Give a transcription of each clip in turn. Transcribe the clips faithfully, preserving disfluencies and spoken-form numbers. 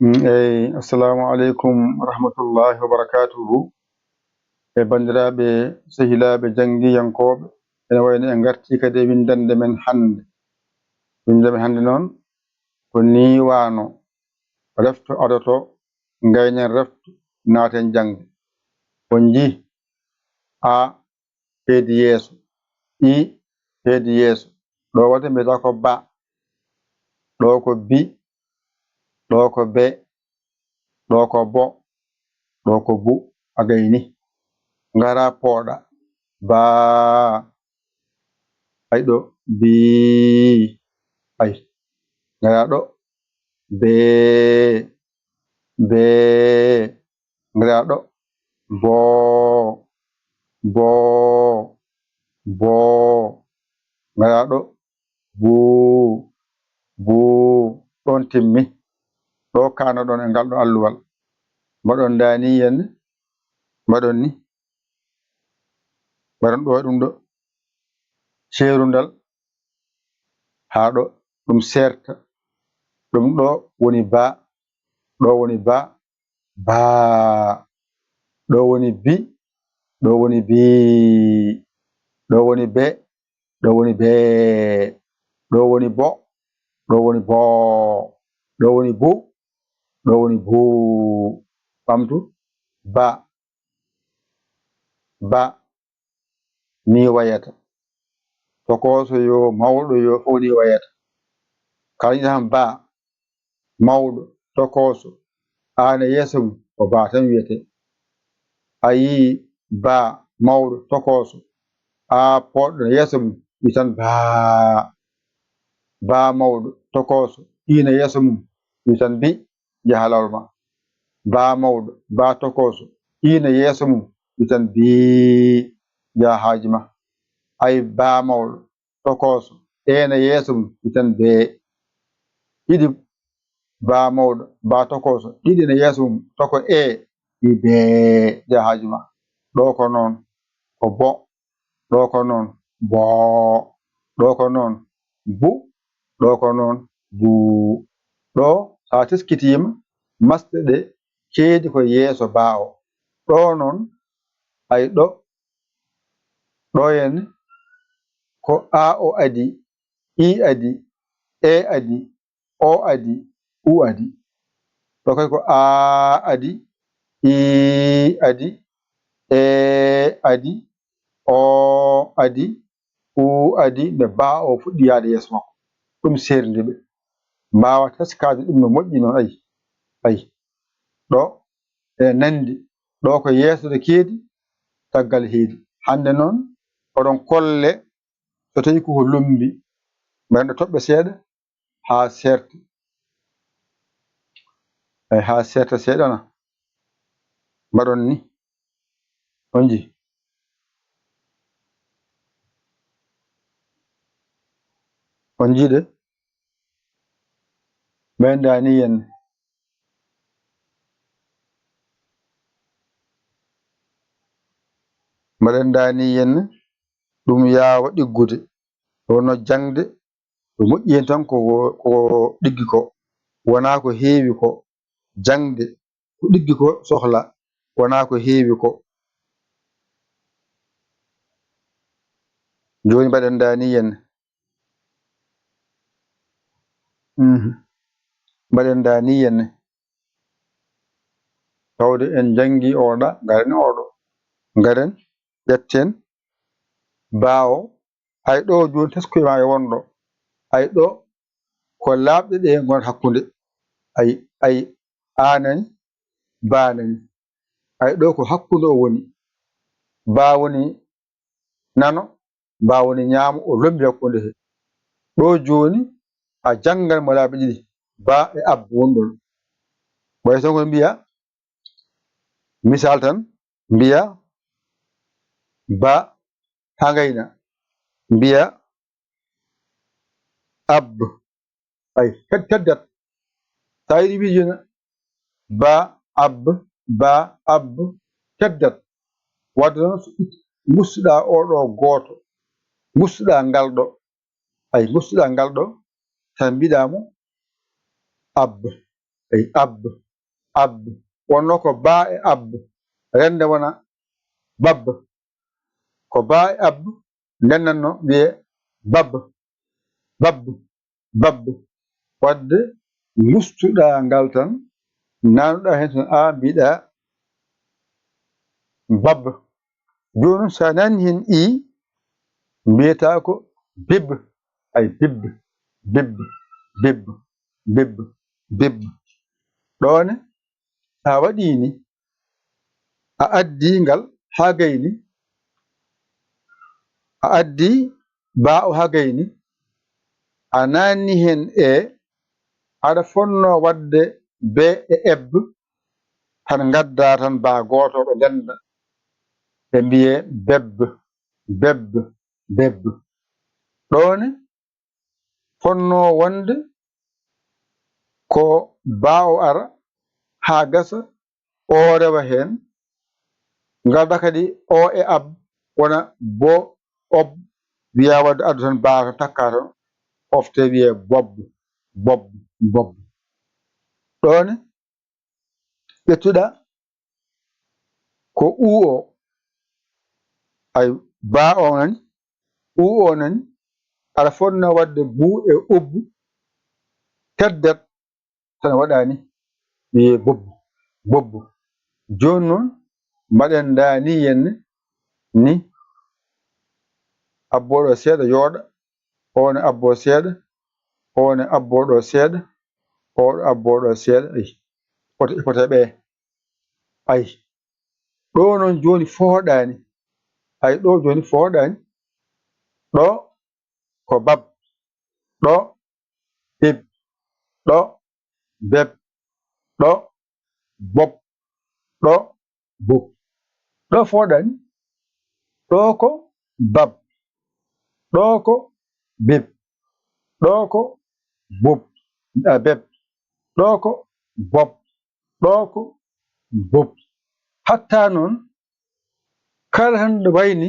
Mm, eyi, assalamu aleykum wa rahmatullahi wa barakatuhu. E banndiraaɓe, sehilaaɓe, janngiyankooɓe, ene wayno en ngartii kadi e winndannde men hannde. Winndannde men hannde noon ko nii waano: refto adoto, ngaynen refto, naaten jaŋde. On njii? A, heedi yeeso. I, heedi yeeso. Ɗo waɗde mbiyata ko ba. Ɗo ko bi. Ɗo ko be. Ɗo ko bo. Ɗo ko bu. A gayni. Ngara pooɗa. Baa. Ay ɗo. Bii. Ay. Ngara ɗo. Bee. Bee. Ngara ɗo. Boo. Boo. Boo. Ngara ɗo. Buu. Buu. Ɗon timmi. Ɗo kaano ɗon e ngal ɗo alluwal. Mbaɗon dani yen. Mbaɗon ni. Mbaɗon ɗo ɗum ɗo. Ceerundal. Haa ɗo ɗum seerta. Ɗum ɗo woni ba. Ɗo woni ba. Baa. Ɗo woni bi. Ɗo woni bii. Ɗo woni be. Ɗo woni bee. Ɗo woni bo. Ɗo woni boo. Ɗo woni bu. Ɗo woni buu. Ɓamtu. Ba. Ba. Ni wayata. Tokooso yo, mawɗo yo, fof ni wayata. Kala yiɗa tan ba, mawɗo, tokooso, aan e yeeso mum, ko ba tan wiyetee. A yii ba, mawɗo, tokooso, a pooɗɗo ne yeeso mum, wi tan baa. Ba mawɗo, tokooso, ii ne yeeso mum, wi tan bi, jaha lawol ma. Ba mawɗo, ba tokooso, ii ne yeeso mum, wi tan bii, jaha haaju ma. Ay ba mawɗo, tokooso, ee ne yeeso mum, wi tan bee. Ɗiɗi ba mawɗo, ba tokooso, ɗiɗi ne yeeso mum, toko ee, wi bee, jaha haaju ma. Ɗo ko noon, ko bo. Ɗo ko noon, boo. Ɗo ko noon, bu. Ɗo ko noon, buu. Ɗo, so a teskitiima, masɗe ɗe keedi ko yeeso baa o. Ɗo noon, ay ɗo, ɗo henne, ko a o adii, i adii, e adii, o adii, u adii. Ɗo kadi ko a adii, i adii, e adii, o adii, u adii, nde baa o fuɗɗi yahde yeeso makko. Ɗum seerndi ɓe. Mbaawa teskaade ɗum no moƴƴi noon, ayi, ayi. Ɗo ene nanndi, ɗo ko yeeso ɗo keedi, caggal heedi. Hannde noon, oɗon kolle, so tawii ko ko lummbi, mbaɗen ɗo toɓɓe seeɗa, haa seerta. Eyi, haa seerta seeɗa na. Mbaɗon ni. On njii? On njii de? Mbaɗen dani yen. Mbaɗen dani yen. Ɗum yaawa ɗiggude. Wonno jaŋde, ko moƴƴi heen tan ko, ko ɗiggi ko, wonaa ko heewi ko. Jaŋde, ko ɗiggi ko sohla, wonaa ko heewi ko. Jooni mbaɗen dani yen. Mhm. Mbaɗen dani yen. Tawde en njanngi oɗa, ngaren oɗo. Ngaren, ƴetten baa o. Ay ɗo jooni teskoy ma e wonɗo. Ay ɗo ko laaɓɗe ɗe ngonata hakkunde. Ay, ay, a nani, ba nani. Ay ɗo ko hakkunde o woni. Ba woni nano, ba woni ñaamo, o lombi hakkunde he. Ɗo jooni a janngan mo laabi ɗiɗi, ba e abba woni ɗon. Ɓay tan ko mbiya, misal tan, mbiya ba haa ngayna, mbiya ab, ay, ted-, teddat. Sa yiɗi wiide jooni ba ab, ba ab, teddat. Wadde noon, so it-, ngustuɗaa oo ɗoo gooto, ngustuɗaa ngal ɗo, ay, ngustuɗaa ngal ɗo, tan mbiɗaa mo ab. Ay, ab, ab. Wonno ko ba e ab. Rende wona bab. Ko ba e ab. Ndennanno wiye bab. Bab. Bab. Wadde ngustuɗaa ngal tan, naanuɗaa heen tan, a mbiɗa bab. Jooni noon, so a naani heen i, mbiyataa ko bib. Ay, bib, bib, bib, bib, bib. Ɗoo ne, so a waɗii ni, a addii ngal haa gayni, a addii baa o haa gayni, a naanni heen e, aɗa fonnoo waɗde be e eb, tan ngaddaa tan baa gooto, ɓe ndennda, ɓe mbiyee beb, beb, beb. Ɗoo ne, fonnoo wonde ko baa o ara haa gasa, o rewa heen, ngadda kadi o e ab, wona bo, ob, wiya wadde addu tan baa tan takka tan, ofte wiye bob, bob, bob. Ɗoo ne, ƴettuɗaa ko u o, ay, baa o nani, u o nani, aɗa fotnoo waɗde bu e ubbu, teddat tan waɗaa ni, wiyee bobbu, bobbu. Jooni noon, mbaɗen ndaa ni yenne, ni, abboo ɗo seeɗa, yooɗa, o ne abboo seeɗa, o ne abboo ɗo seeɗa, o ɗo abboo ɗo seeɗa, ay, pota, pota ɓee. Ay, ɗo noon jooni fooɗaani. Ay, ɗo jooni fooɗaani. Ɗo ko bab. Ɗo bib. Ɗo beb. Ɗo bob. Ɗo bub. Ɗo fooɗaani. Ɗo ko bab. Ɗo ko bib. Ɗo ko bub. A, beb. Ɗo ko bob. Ɗo ko bub. Hatta noon, kala tan ɗo wayni,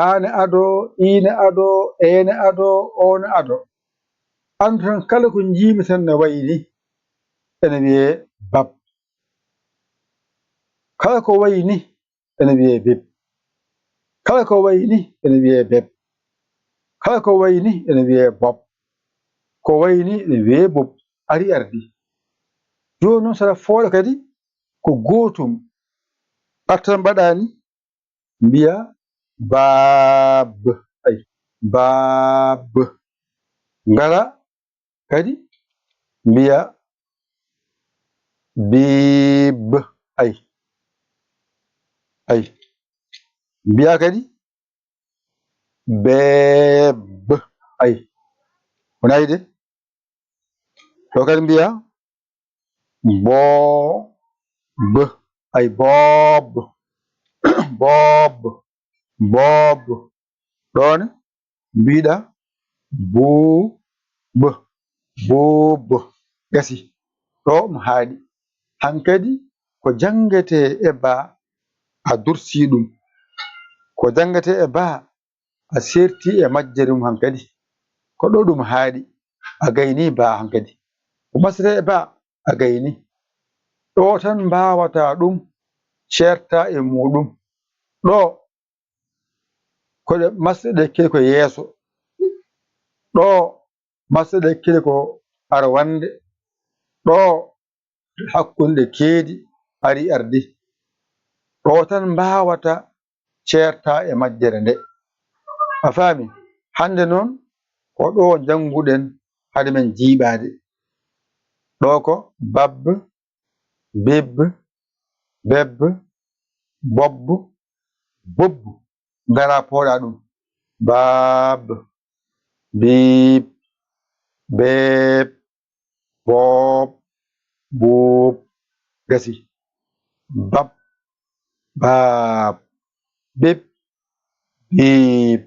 aane adoo, iine adoo, eene adoo, oone adoo. Anndu tan kala ko njiimi tan no wayi ni, ene wiyee bab. Kala ko wayi ni, ene wiyee bib. Kala ko wayi ni, ene wiyee beb. Kala ko wayi ni, ene wiyee bob. Ko wayi ni, ene wiyee bub. Ari ardi. Jooni noon, so aɗa fooɗa kadi, ko gootum. Artan mbaɗaani, mbiya baab. Ay, baab. Ngara kadi, mbiya biib. Ay. Ay. Mbiya kadi beeb. Ay. Wona yiɗde? Ɗo kadi mbiya boob. Ay, boob. Boob. Boob. Ɗo ne mbiɗa buub. Buub. Gasi. Ɗo mo haaɗi. Hankadi ko janngetee e baa a dursi ɗum. Ko janngetee e baa a seerti e majjere mum hankadi. Ko ɗo ɗum haaɗi, a gayni baa hankadi. Ko masre e baa a gayni. Ɗo tan mbaawata ɗum, ceerta e muuɗum. Ɗo ko ɗe masre ɗe kedi ko yeeso. Ɗo masre ɗe kedi ko arwannde. Ɗo hakkunde keedi ari ardi. Ɗo tan mbaawata ceerta e majjere nde. A faami? Hannde noon, ko ɗo njannguɗen hade men jiiɓaade. Ɗo ko bab, bib, beb, bob, bob. Ngara pooɗa ɗum. Baab, biib, beeb, boob, buub. Gasi. Bab, baab, bib, biib,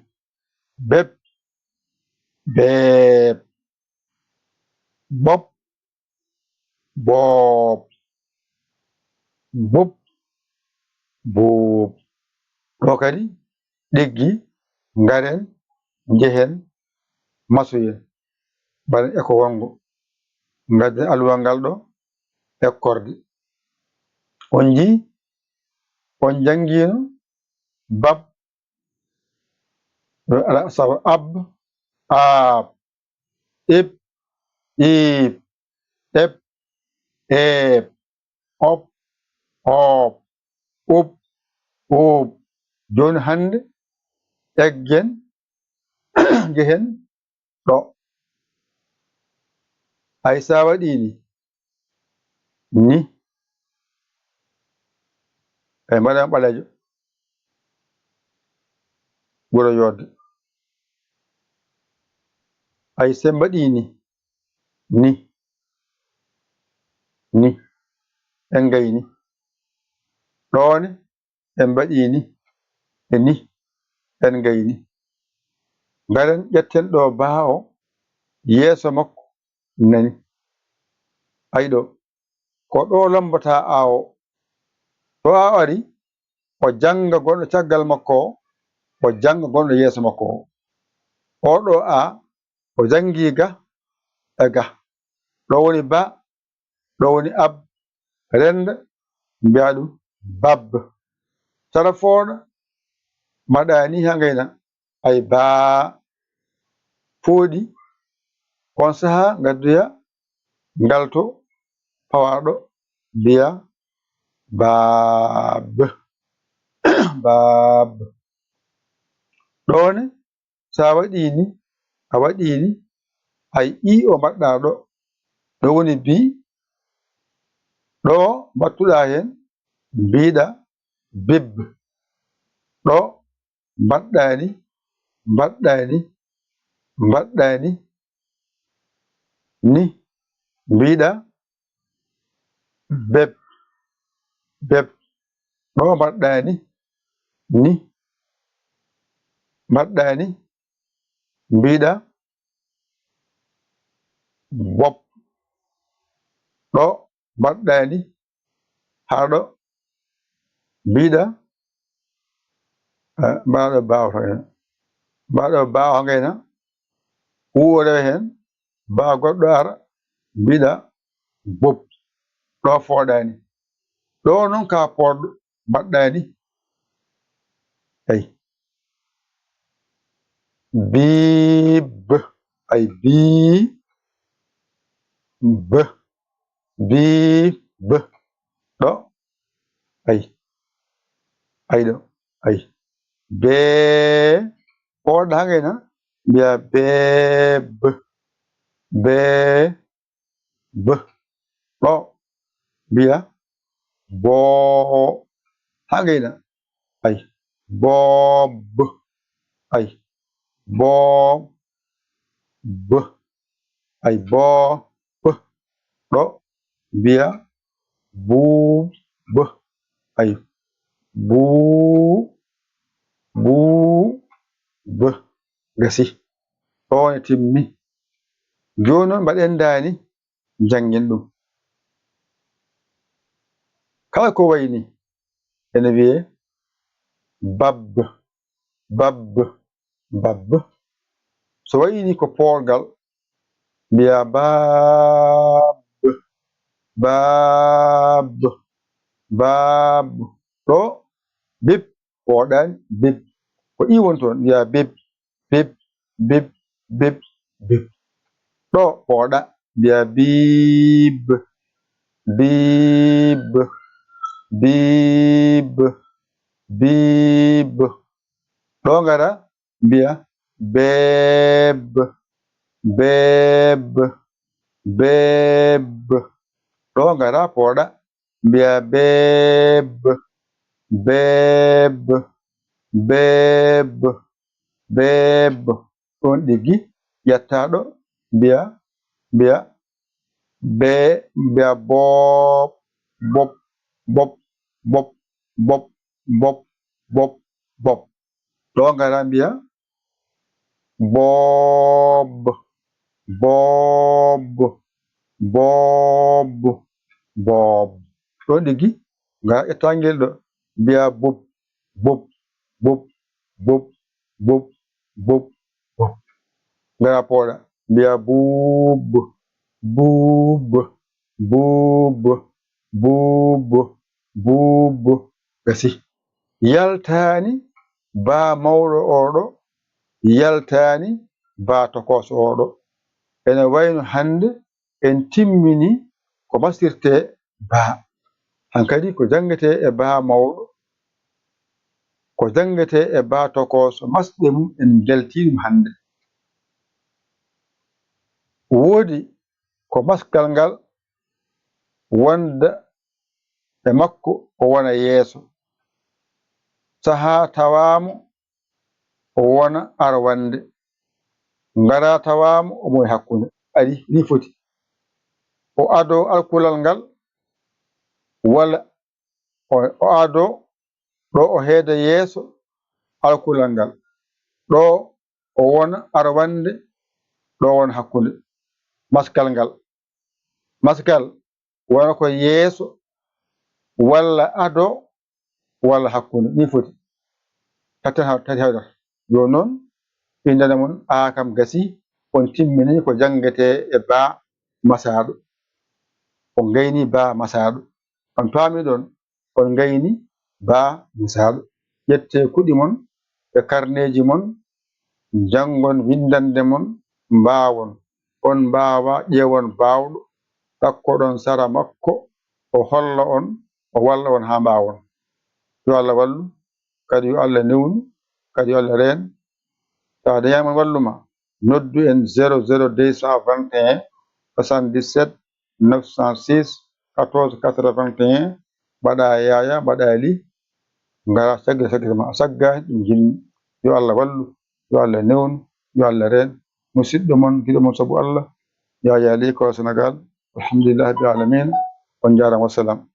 beb, beeb, bob, boob, bub, buub. Ɗo kadi ɗiggi, ngaren, njehen, masoyen, mbaɗen eko wonngo. Ngadden alluwal ngal ɗo, ekkordi. On njii, on janngiino bab, ala sabu ab, aab, ib, iib, eb, eeb, op, oop, ub, uub. Jooni hannde eggen, njehen ɗo. Ay, so a waɗii ni, ni, ay, mbaɗa ɓaleejo ɓura yoorde. Ay, so en mbaɗii ni, ni, ni, en ngayni. Ɗoo ne, en mbaɗii ni, e ni, en ngayni. Ngaren ƴetten ɗo baa o, yeeso makko nani. Ay ɗo, ko ɗo lombataa a o. Ɗo a o ari, o jannga gonɗo caggal makko o, o jannga gonɗo yeeso makko o. Oo ɗo a, o janngi ga e ga. Ɗo woni ba, ɗo woni ab, rennda, mbiyaa ɗum bab. Sara fooɗa, mbaɗaa ni haa ngayna, ay baa. Fooɗi, on sahaa ngaddoya ngal to pawaaɗo, mbiyaa baab. Baab. Ɗoo ne, so a waɗii ni, a waɗii ni, ay, i o mbaɗɗaa ɗo, ɗo woni bi, ɗo mbaɗtuɗaa heen, mbiɗa bib. Ɗo mbaɗɗaa ni, mbaɗɗaa ni, mbaɗɗaa ni, ni, mbiɗa beb, beb. Ɗo mbaɗɗaa ni, ni, mbaɗɗaa ni, mbiɗa bob. Ɗo mbaɗɗaa ni, haa ɗo, mbiɗa, eh, mbaɗa ɗo baawo to heen. Mbaɗa ɗo baawo haa ngayna, uwo rewe heen, baa goɗɗo ara, mbiɗa bob. Ɗo fooɗaani. Ɗo noon ka pooɗɗo mbaɗɗaani. Eyi. Biib. Ay, bii, b. Biib. Ɗo. Ay. Ay, ɗo. Ay. Bee. Pooɗɗo haa ngayna. Mbiya beeb. Bee. B. Ɗo. Mbiya boo. Haa ngayna. Ay. Boob. Ay. Boob. Ay. Boob. Ɗo. Mbiya buub. Ay. Buu. Buub. Gasi. Ɗo ne timmi. Jooni noon mbaɗen daani. Njanngin ɗum. Kala ko wayi ni, ene wiyee bab, bab, bab. So wayi ni ko poorgal, mbiyaa baab, baab, baab. Ɗo, bib, pooɗaani, bib. Ko i woni toon, mbiyaa bib. Bib, bib, bib, bib. Ɗo pooɗa, mbiya biib, biib, biib, biib. Ɗo ngara, mbiya beeb, beeb, beeb. Ɗo ngara pooɗa, mbiya beeb, beeb, beeb, beeb. Ɗoon ɗiggi, ƴetta ɗo, mbiya, mbiya, bee, mbiya boob, bob, bob, bob, bob, bob, bob. Ɗo ngara mbiya boob, boob, boob, boob. Ɗo ɗiggi, ngara ƴetta ngel ɗo, mbiya bub, bub, bub, bub, bub, bub, bub. Ngara pooɗa, mbiya buub, buub, Buubo, buubo, buubo. Gasi. Yaltaani baa mawɗo oɗo, yaltaani baa tokooso oɗo. Ene wayno hannde en timmini ko mastirtee baa. Hankadi ko janngetee e baa mawɗo, ko janngetee e baa tokooso, masɗe mum en njaltii ɗum hannde. Woodi ko maskal ngal wonda e makko, o wona yeeso. Sahaa tawaamo o wona arwannde. Ngara tawaamo omo e hakkunde. Ari ni foti. O adoo alkulal ngal, walla o, o adoo ɗo o heeda yeeso alkulal ngal. Ɗo o wona arwannde, ɗo o wona hakkunde. Maskal ngal. Maskal wona ko yeeso, walla adoo, walla hakkunde. Ni foti. Tati ha-, tati haydata. Yo noon, innde mon A kam gasi, on timmini ko janngetee e baa masaaɗo. On ngayni baa masaaɗo. On paami ɗon, on ngayni baa masaaɗo. Ƴettee kuɗi mon e karneeji mon, njanngon winndannde mon, mbaawon. On mbaawa, ƴeewon baawɗo, ɗakkoɗon sara makko, o holla on, o walla on haa mbaawon. Yo Allah wallu, kadi yo Allah newnu, kadi yo Allah reen. So a dañaama wallu ma, noddu en zéro zéro deux cent vingt et un soixante-dix-sept neuf cent six quatorze quatre-vingt-un, mbaɗa yaaya, mbaɗa li, ngara caggal caggal ma. A saggaani ɗum jinni. Yo Allah wallu, yo Allah newnu, yo Allah reen. Musidɗo mon, giɗo mon sabu Allah, Yaya Ly ko Sénégal. Alhamdulillahi rabbil alamin. On njaaraama, wassalam.